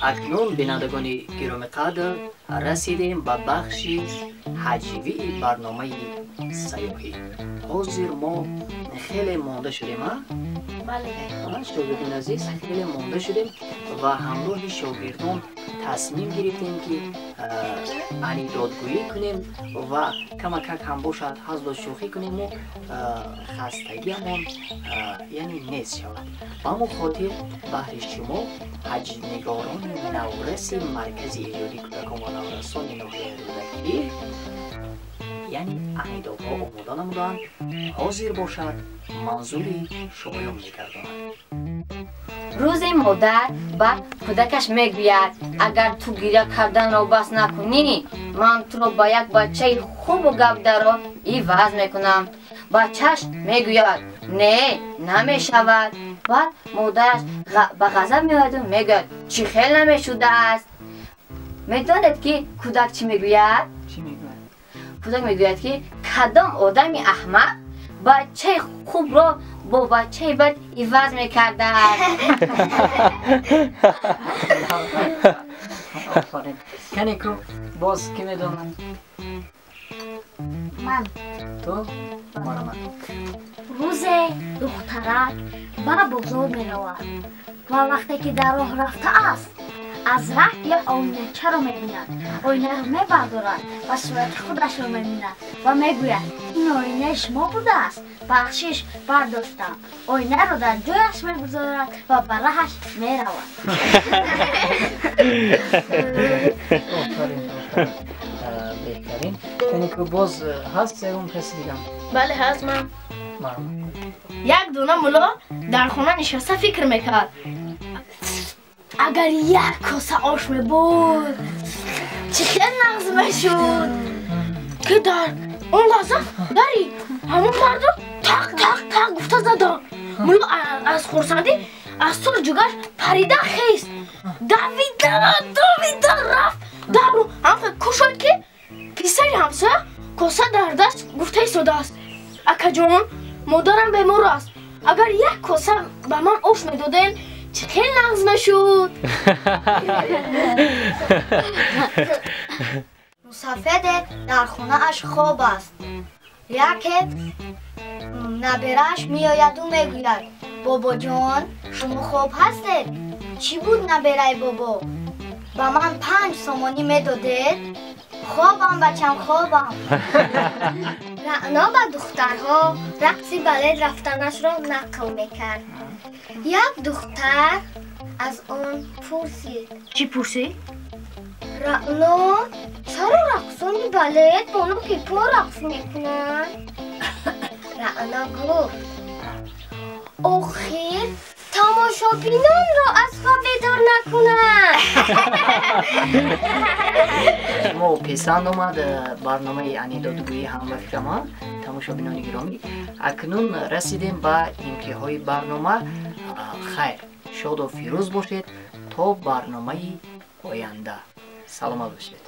Акнун бинандагони гиромиқадр расидем ба бахши ҳаҷвии барномаи сайёҳӣ. Ҳозир мо хеле монда шудем, а? Бале. Шогирдони азиз, хеле монда шудем ва ҳамроҳи шогирдон тасмим гирифтем, ки анекдотгӯӣ кунем ва камакак ҳам бошад ҳазлу шӯхӣ кунему хастагиамон яъне нест шавад. Ба ҳамон хотир баҳри шумо ҳаҷвнигорони навраси Маркази эҷодии кӯдакон ва наврасони ноҳияи Рӯдакӣ яъне анекдотҳо омода намуданд. Ҳозир бошад манзури шоён мегардонад. Рӯзе модар ба кӯдакаш мегӯяд: агар ту гиря карданро бас накунӣ, ман туро ба як бачаи хубу гапдаро иваз мекунам. Бачааш мегӯяд: не, намешавад. Баъд модараш ба ғазаб меояду мегӯяд: чӣ хел намешудааст? Медонед, ки кӯдак чӣ мегӯяд? Чӣ мегӯяд? Кӯдак мегӯяд, ки кадом одами аҳмақ бачаи хубро бо бачаи бад иваз мекардааст. Офарин. Кане ку боз кӣ медонад? Ман. Ту? Марҳамат. Рӯзе духтарак ба бозор меравад ва вақте ки дар роҳ рафтааст, аз раҳ як оиначаро мебинад. Оинаро мебардорад ва сурати худашро мебинад ва мегӯяд: ин оинаи шумо будааст, бахшиш, бардоштам. Оинаро дар ҷояш мегузорад ва ба раҳаш меравад. Офарин, офарин. Беҳтарин. Кане ку боз ҳаст ягон каси дигар? Бале, ҳаст ман. Марҳамат. Як дона мулло дар хона нишаста фикр мекард: агар як коса ош мебуд, чӣ хел нағз мешуд, ки дар он лаҳза дари ҳамон мардум тақ тақ тақ гуфта заданд. Мулло аз хурсандӣ аз тур ҷугаш парида хест, давида давида рафт дару ҳамхел кушод, ки писари ҳамсоя коса дар даст гуфта истодааст: акаҷон, модарам бемор аст, агар як коса ба ман ош медодем, чӣ хел нағз мешуд. Мусафеде дар хонааш хоб аст. Яке наберааш меояду мегӯяд: бобоҷон, шумо хоб ҳастед? Чӣ буд, набераи бобо? Ба ман 5 сомонӣ медодед? Хобам, бачам, хобам. Раъно ба духтарҳо рақси балет рафтанашро нақл мекард. Як духтар аз он пурсид. Чӣ пурсид? Раъно, чаро рақсони балет бо ноки по рақс мекунанд? Раъно гуфт: охир тамошобинонро аз хоб бедор накунанд. Шумо писанд омад барномаи анекдотгӯӣ ҳам ба фикрам, тамошобинони гиромӣ. Акнун расидем ба интиҳои барнома. Хайр, шоду фирӯз бошед то барномаи оянда. Саломат бошед.